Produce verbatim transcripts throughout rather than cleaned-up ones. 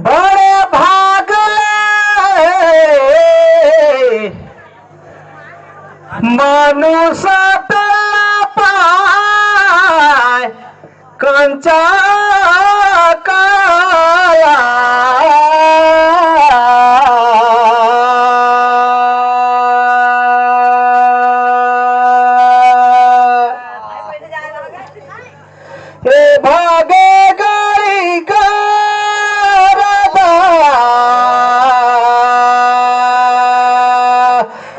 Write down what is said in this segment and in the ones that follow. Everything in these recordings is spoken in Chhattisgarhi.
बड़े भाग ले मनुष्य तन पाए कंचा काया। ए भागे गाड़ी का रदा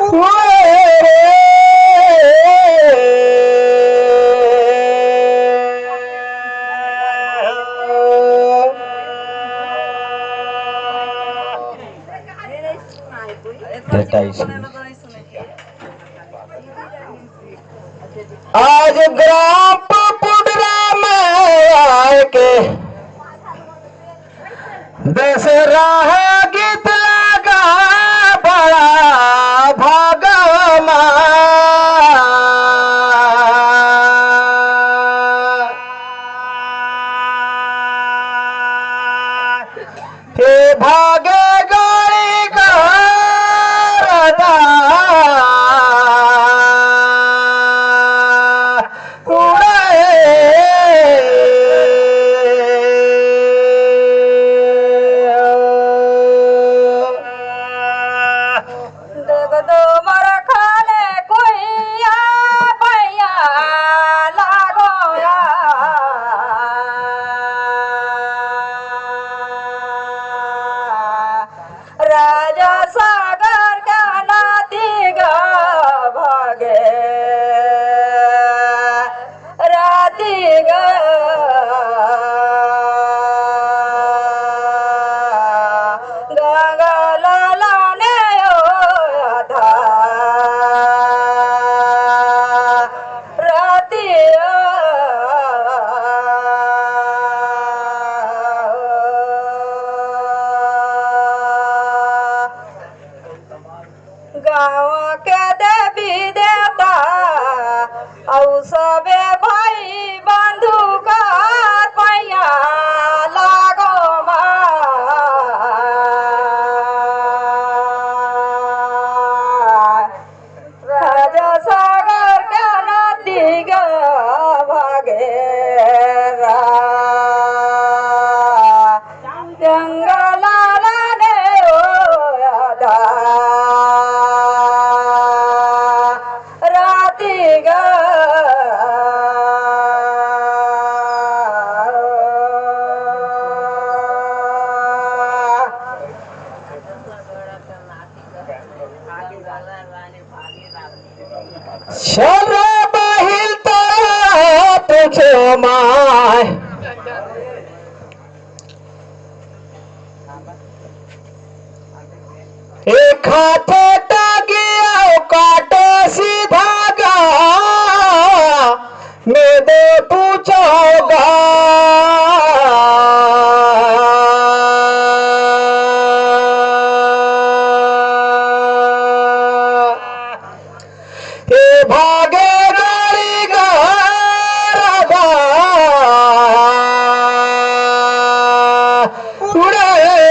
उड़े रे। आज ग्राम पुडरा में आए के दसरा गीत लगा बड़ा भागमा। हे भागे गाड़ी का रदा उड़े। देख दो मर खाले कुइया पैया लागो या। राजा सागर का नाती गा भागे राती गा गंगा लाला ने ओ आधा रातिया। गाँव के देवी देवता अउ सबे भाई बंधु कर पैया लागो माँ। राजा सागर के नदी गा भागे रा जंगल लाला ने ओ आधा राती गा। चल रे बहिल तोरा पूछो माय। एक हाथे टागी अउ काटे सीधा गा, में दे पूछो गा। ए भागे गाड़ी गारदा उड़े रे।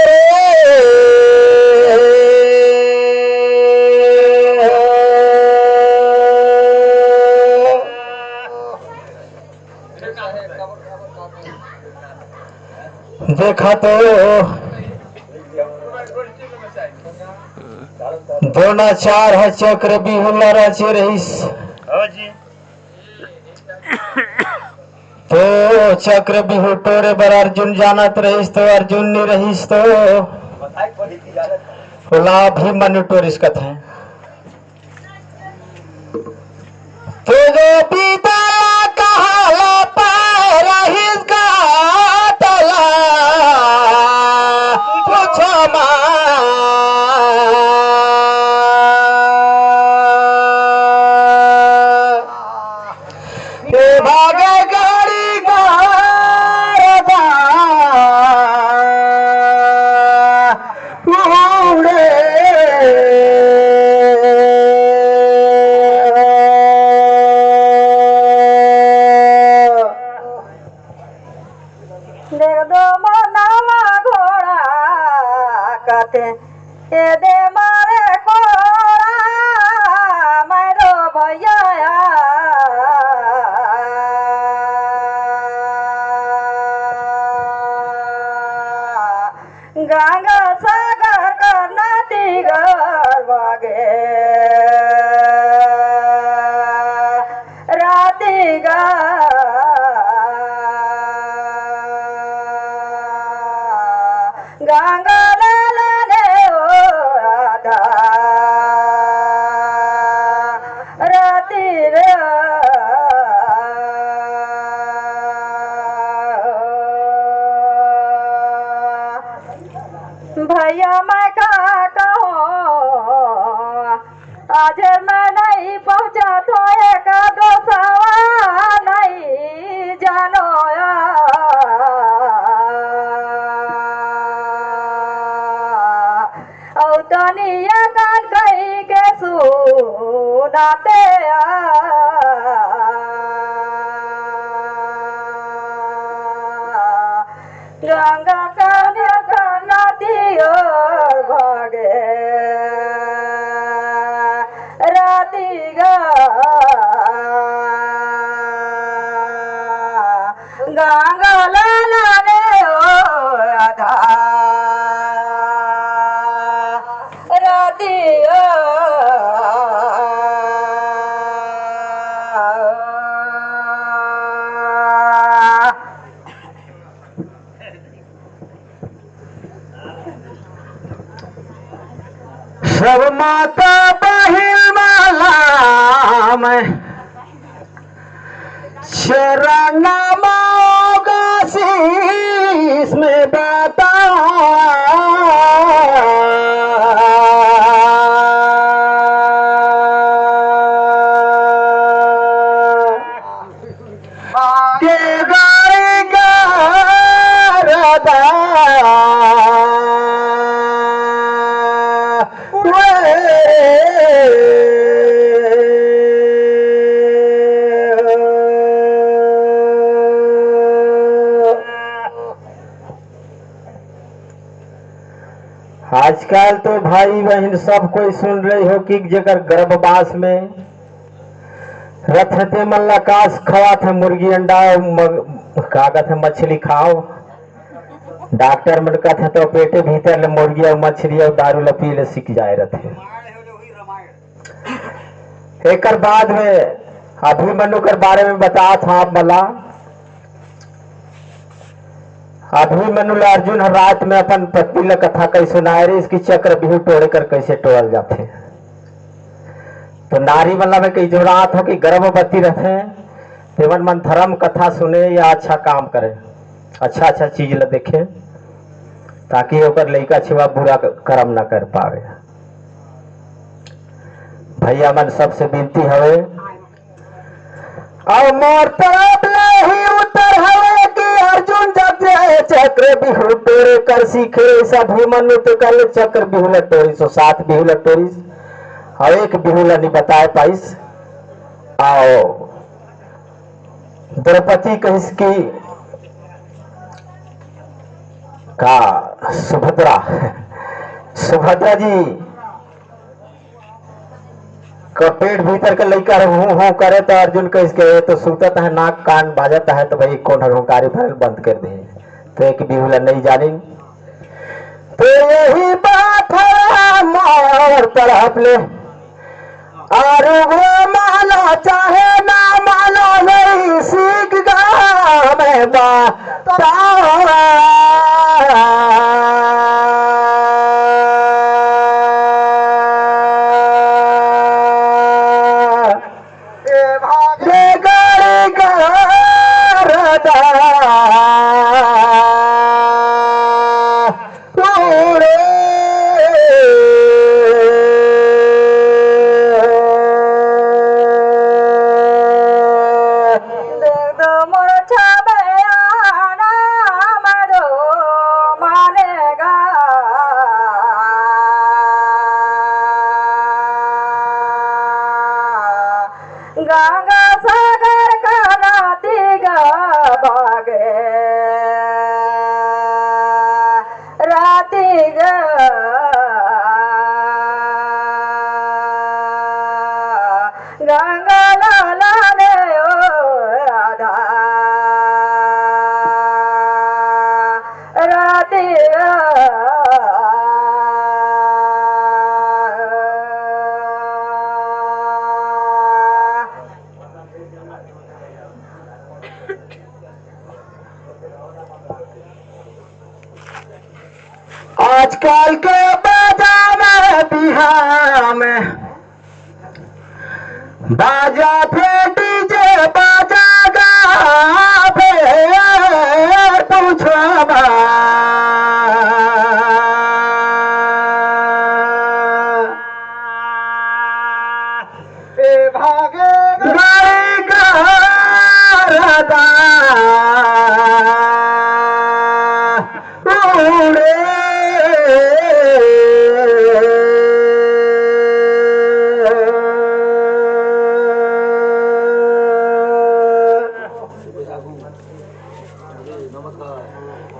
देखा तो द्रोणाचार ह चक्रव्यूह ल रचे रहिस। हाँ जी। तो चक्रव्यूह टोरे बर अर्जुन जानत रहिस, तो अर्जुन नी रहिस, तो ओला अभिमन्यु टोरिस कथे। तो जो पिता ला कहाला पाए रहिस का तला पूछो माँ। ए भागे गाड़ी गारदा उड़े। ए दे मारे कोड़ा मारो भैया। गंगा सागर कर नदी गर बगे राती गा। गंगा लाला ने ओ राधा राती रा। भैया मैं का कहूँ, आज मैं नहीं पहुँचा तो एक दोसवा नहीं जानो। औ तनिया कान कही के सुनाते आ। गंगा कन्या का नदी ओर भागे राती गा। गंगा लाला रे ओ राधा राती ओ। सब माता बहिन माला में चरण मांगा शीश में बता। के गाड़ी का रदा। आजकल तो भाई बहन सब कोई सुन रही हो कि जेकर गर्भवास में रथे ते मन ला कास खवात हे मुर्गी अंडा, मग-, का कहत हे मछली खाओ। डॉक्टर मन कहत हे तो पेटे भीतर ले मुर्गी अउ मछली अउ दारू ला पी ले सीख जाए रथे। एकर बाद में अभिमन्यु कर बारे में बतात हंव आप मन ला। अभिमन्यु ला अर्जुन हर रात में अपन पत्नी ला कथा कही सुनाए रहिस कि चक्रव्यूह टोरे कर कैसे टोरल जाथे। तो नारी मन ला मैं कही जोड़ात हंव कि गर्भवती रथे, तेमन मन धर्म कथा सुने या अच्छा काम करे, अच्छा अच्छा चीज ला देखे, ताकि ओकर लइका छिवा बुरा क-, करम न कर पावे। भैया मन सबसे विनती हवे, अउ मोर तरफ ले ही उत्तर हवे कि अर्जुन जब जे चक्रव्यूह टोरे कर सीखे, अभिमन्यु तो कर चक्रव्यूह ल टोरिस, सात व्यूह ल टोरिस, अउ एक व्यूह ल नहीं बताए पाइस। अउ द्रौपदी कहिस कि का सुभद्रा, सुभद्रा जी का पेट भीतर के लइका हर हूँ हूँ करे, तो अर्जुन कहिस के, "ये तो सुतत हे, नाक कान बाजत हे, तो भाई कोन हर हुंकारी भरल बंद कर दे।" तो एक बिहुला नहीं जानिन। तो यही बात है मोर तरफ ले, और वो मानो चाहे ना मानो, यही सीख गा मैं बा। आजकल के बाजा में, बिहार में, बाजा पे डीजे बाजा गा, फेर पूछो बा। ए भागे गाड़ी का राधा उड़े।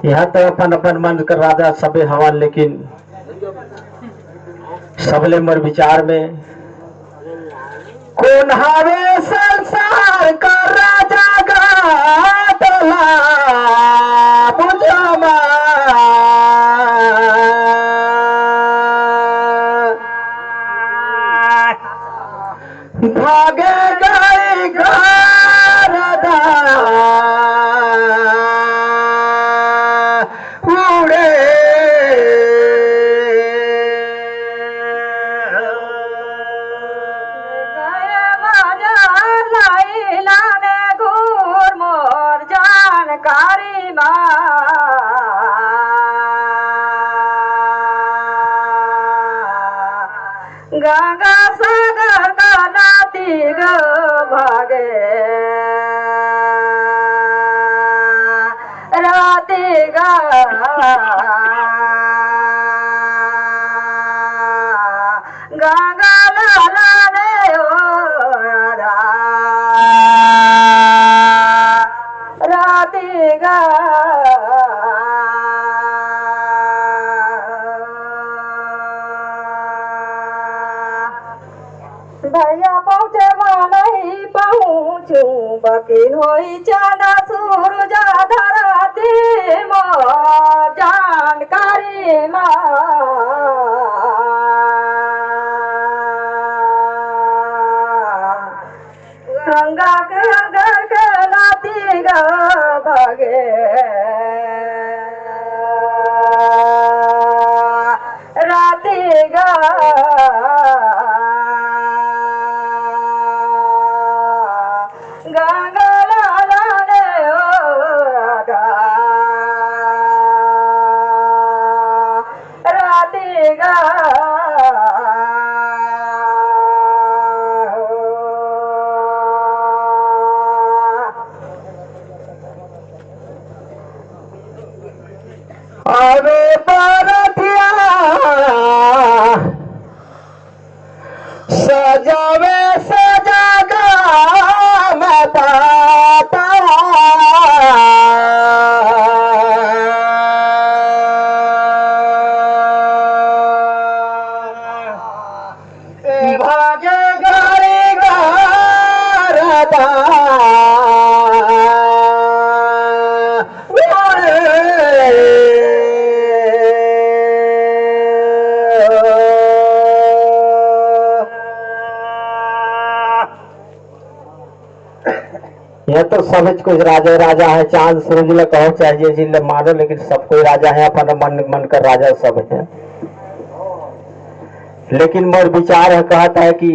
यहाँ तो अपन अपन मन कर राजा सबे हवन, लेकिन सबले मोर विचार में कोन हवे संसार कर राजा गा तोला बुझामा। भागे गई घर दा उड़े। जानकारी मा गंगा सागर का नाती गो भागे राती गा गंगा लाला रे ओ राधा राती गा। भैया पहुँचे मा नहीं पहुँचू, बकिन होई चांद सूरज धरती मो जानकारी मा। गंगा के घर के नाती गा भागे राती गा गंगा लाला ने ओ राधा राती गा। अरे बरतिया सजावे सजागा मैं पाता। भागे गाड़ी गारदा ये तो सब कुछ राजा राजा है, चांद सूरज ल कहो चाहे जे जिन ल मानो, लेकिन सब कोई राजा है, अपन मन मन कर राजा सब है। लेकिन मोर विचार है, कहत है कि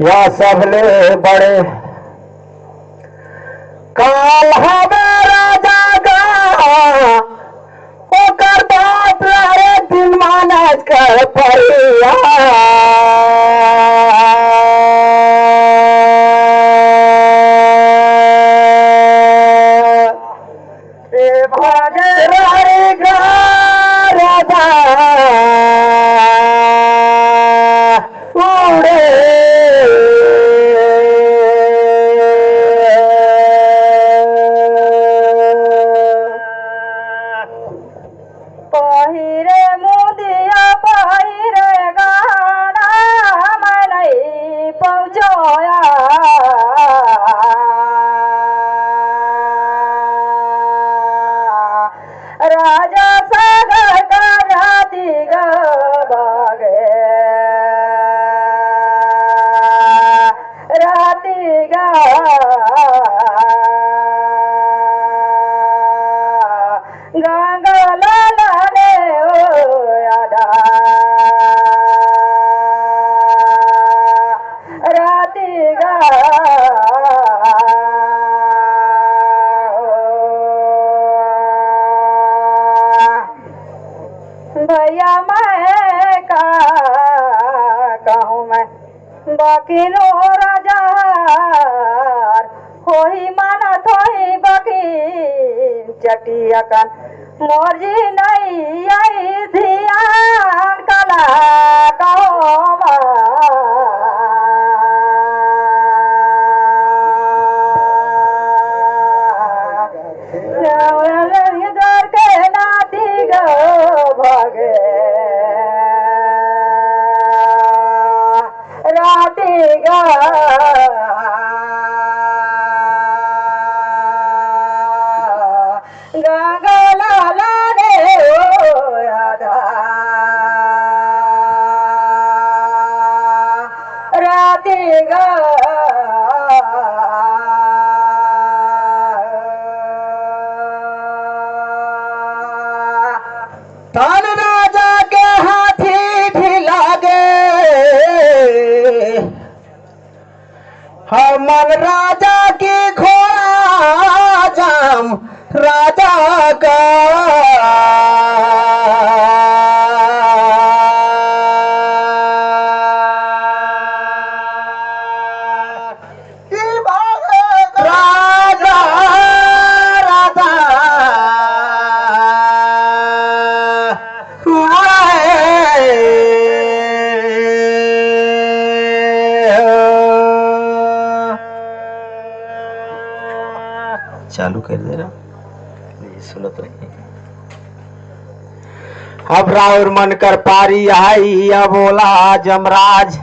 या सबले बड़े काल हवे राजा गा, ओकर बात ला एक दिन मानस कर परिया। ए भागे रानी गारदा उड़े। पहिरे मुंदिया पहिरे गाना मनई पहुँचोया। किनो राजा हर होही मानत होही बकिन चटिया कन मोर जी नई आई धियान कला कहो घर के नाती गो भगे राती गा गंगा लाला रे ओ राधा राती गा धन राजा के हाथी ढिला गे, हमन राजा की घोड़ा जाम राजा का। राजा राजा चालू कर दे रहा, ये सुनत रही। अब राउर मन कर पारी आई, अब बोला जमराज।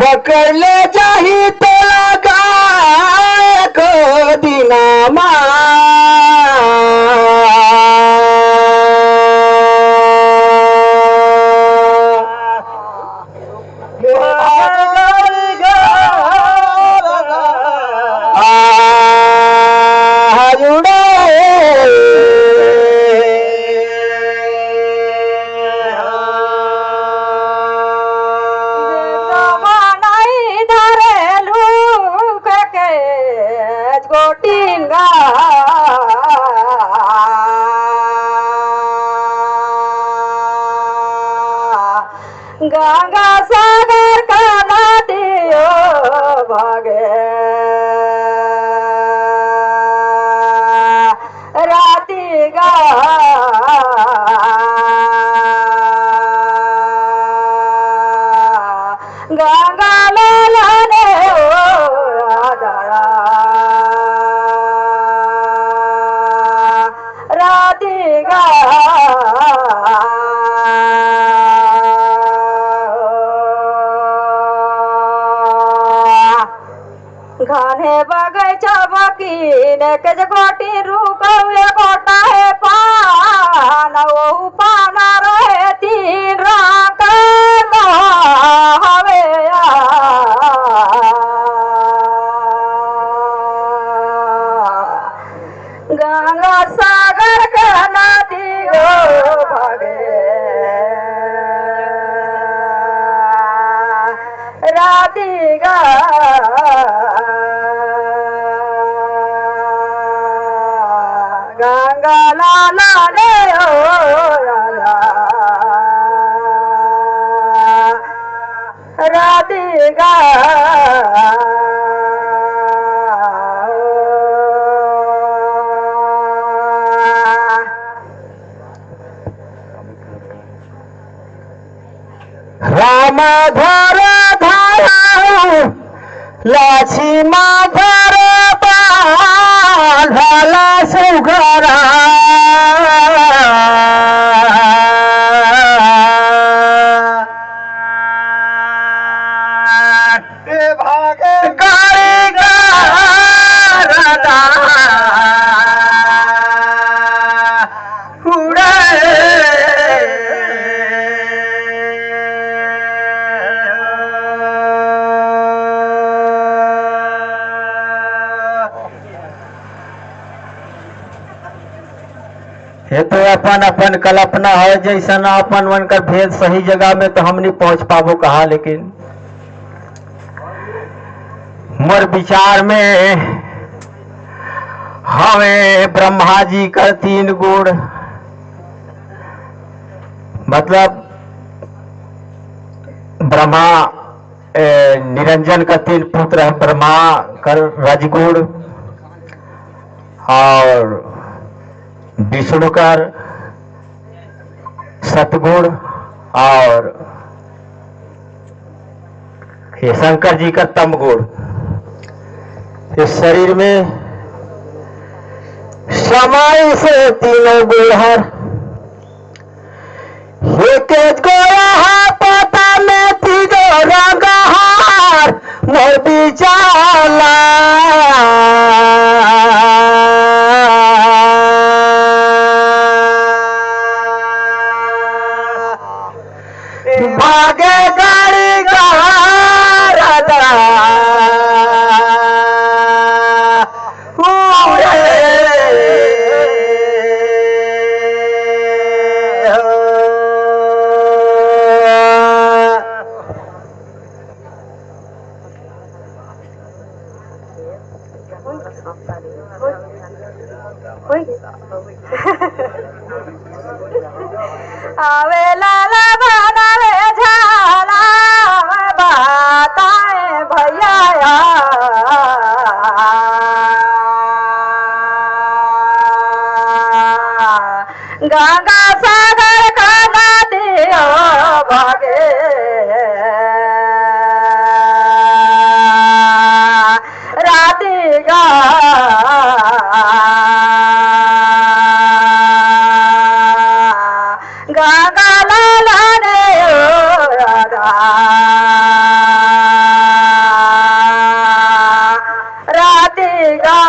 पकड़ ले जाही तोला गाय को दिनामा। गोटिंगा गंगा सागर का नदियो भगे राती गा गंगा लाला ने ओ राधा राधिका। घने बगैचा बकीन के जे गोटी रुकवे गोटा हे पान, ओहू पाना रहे तीन रंग हवे आ। गंगा सागर के नदी ओ भगे राधिका। गंगा लाला ने ओ राधा राधिका। राम धर धारा लक्ष्मण धर बांधल सुघरा। ए भागे गाड़ी का रदा उड़े। ये तो अपन अपन कल्पना है, जैसन अपन मन कर भेद सही जगह में तो हम नहीं पहुंच पाबो कहा, लेकिन मोर विचार में हवे ब्रह्मा जी कर तीन गुण, मतलब ब्रह्मा ए, निरंजन का तीन पुत्र है, ब्रह्मा कर रजगुण और विष्णु कर सतगुण और ये शंकर जी का तम गुण। इस शरीर में समाइस तीनों गुण हर। एक गोरा है पता में तीजो रंग हार मोर बिचाला। भागे गाड़ी गारदा उड़े हो। आवे लाला बनावे झाला, बताए भैया। गंगा सागर का नदियो बगे राधिका। गंगा लाला ने ओ राधा राधिका।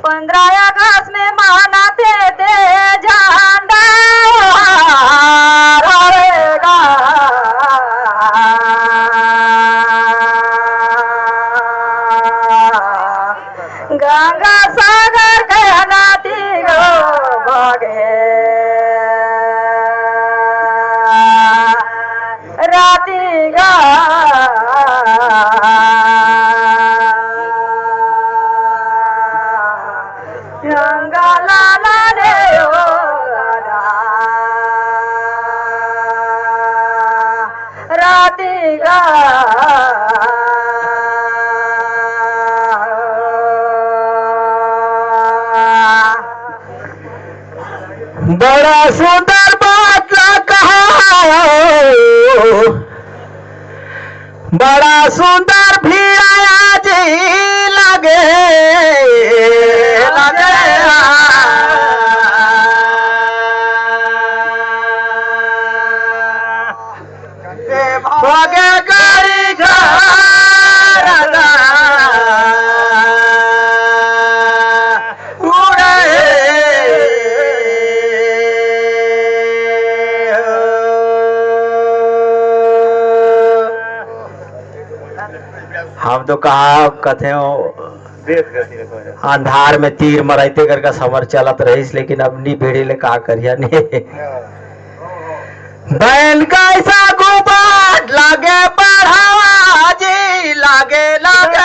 पंद्रह अगस्त में मानथे ते झंडा फहरावेगा। गंगा सागर के नदी गो बगे राधिका। गंगा लाला रे ओ राधा राधिका। बड़ा सुंदर बात ला कहा, बड़ा सुंदर भिड़ाया जी लगे, लगे। भागे गाड़ी घोड़ा उड़े हो। हम तो कहा कथे हो, अंधार में तीर मराइते करके समर चलत रहिस, लेकिन अब नी भिड़े ले का करिया ने। बैन कैसा गुबार लागे बढ़ावा जी, लागे, लागे।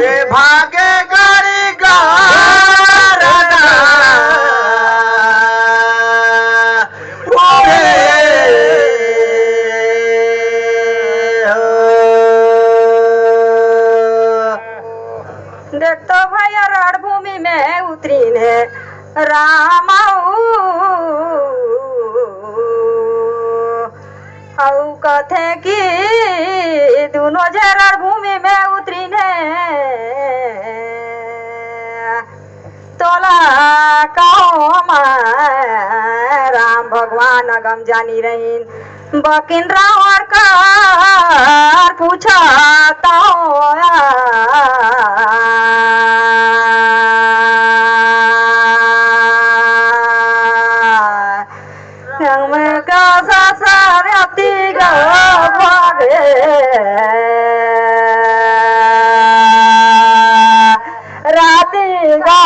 ए भागे गाड़ी गारदा। देख तो भैया रणभूमि में उतरी ने राम अऊ कथे कि दुनो झे रणभूमि में उतरी ने तोला कहो मैं राम भगवान अगम जानी रहीन, बकिन रावण कर पूछत हों। संग में का ससुर अति गो भागे राति गा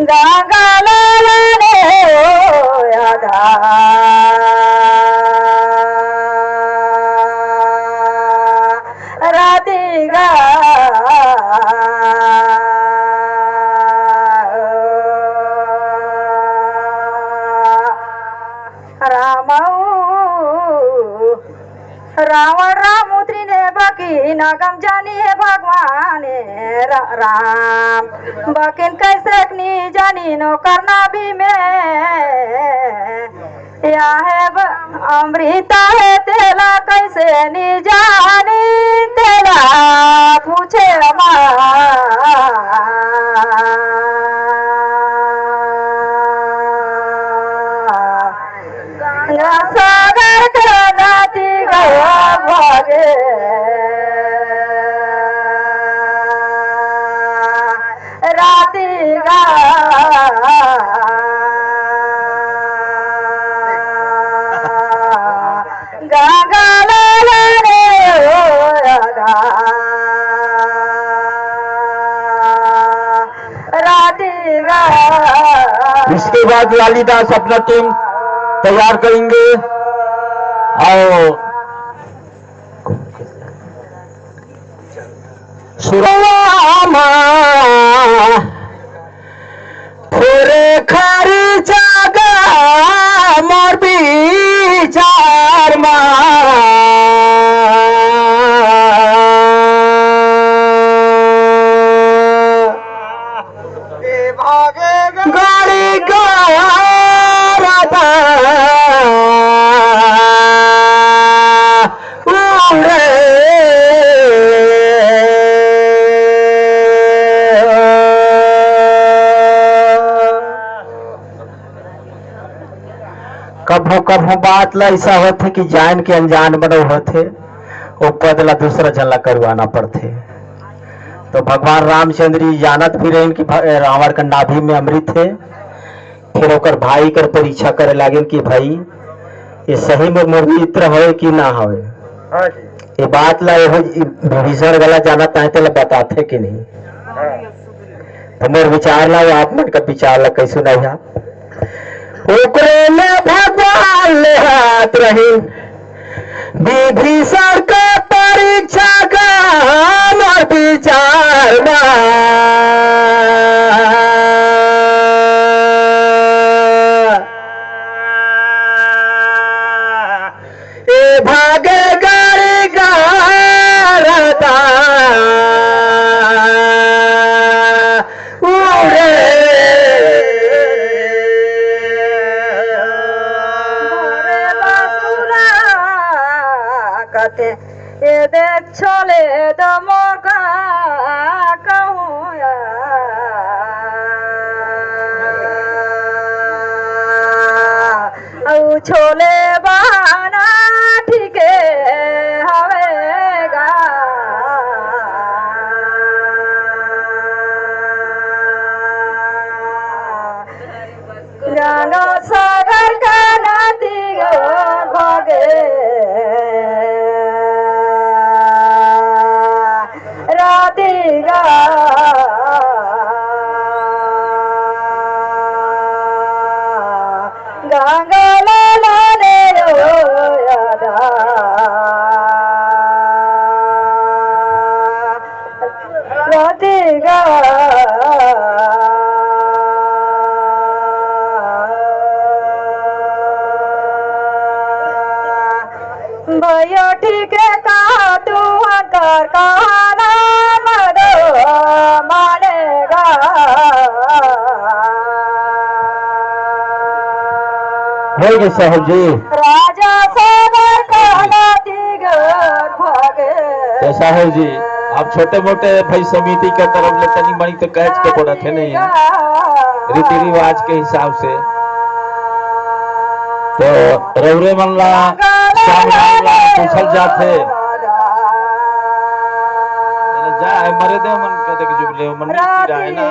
गंगा लाल मऊ रावण राम उतरी ने बकिन, अगम जानी हे भगवान हे रा-, राम। बकिन कैसे नी जानी नो करना भी में, या हे ब-, अमृता हे तेला कैसे नी जानी तेला पूछे मा। गंगा सागर के नदी गया भागे राती गा। गंगा लाला रे ओ राधा राती गा। इसके बाद लालीदास अपना टीम तैयार करेंगे। आओ। सुरवा मा थोरे खरी जागा मोर विचार मा। गाड़ी गाड़ा उड़े। कभू कभू बात ला ऐसा होथे कि जान के अनजान बनो होथे, ओ पद ला दूसरा झन ला करवाना पड़थे। तो भगवान रामचंद्र जी जानत भी रहेन कि भ-, रावण का नाभि में अमृत हे। फिर ओकर भाई कर परीक्षा करे लागेन कि भाई, ये सही में मोर मित्र हवे कि ना हवे? हाँ जी। ये बात ला एहो विभीषण गला जानत आहे, तेला बताथे कि नहीं? हाँ। तो मोर विचार ला, आप मन का विचार ला कैसे नहीं है? ओकरे में भगवान ले हाथ रही, विभीषण का परीक्षा का मोर विचार मा। ए भागे गाड़ी गाड़ा उड़े। भोरे बासुरा कथे, ए देख छोले दो मोर का कहूँ या। अउ छोले बहाना ठीके हवे गा। गंगा सागर का नदी ओर भागे राती गा। गंगा लाला रे ओ राधा। राती गा। भैया ठीक है कहा तू हंकर कहा ना मरो मानेगा। हो गए साहब जी। राजा सागर कहला दिगर भागे। तो साहब जी, आप छोटे मोटे भाई समिति के तरफ ले तनी मनी तो कह के पड़त है नहीं, रीति रिवाज के हिसाब से। तो रौरे मन ला समझाए ला पूछल जाथे। जा है मरे दे मन कदे के जुबले मन नहीं रहा है ना।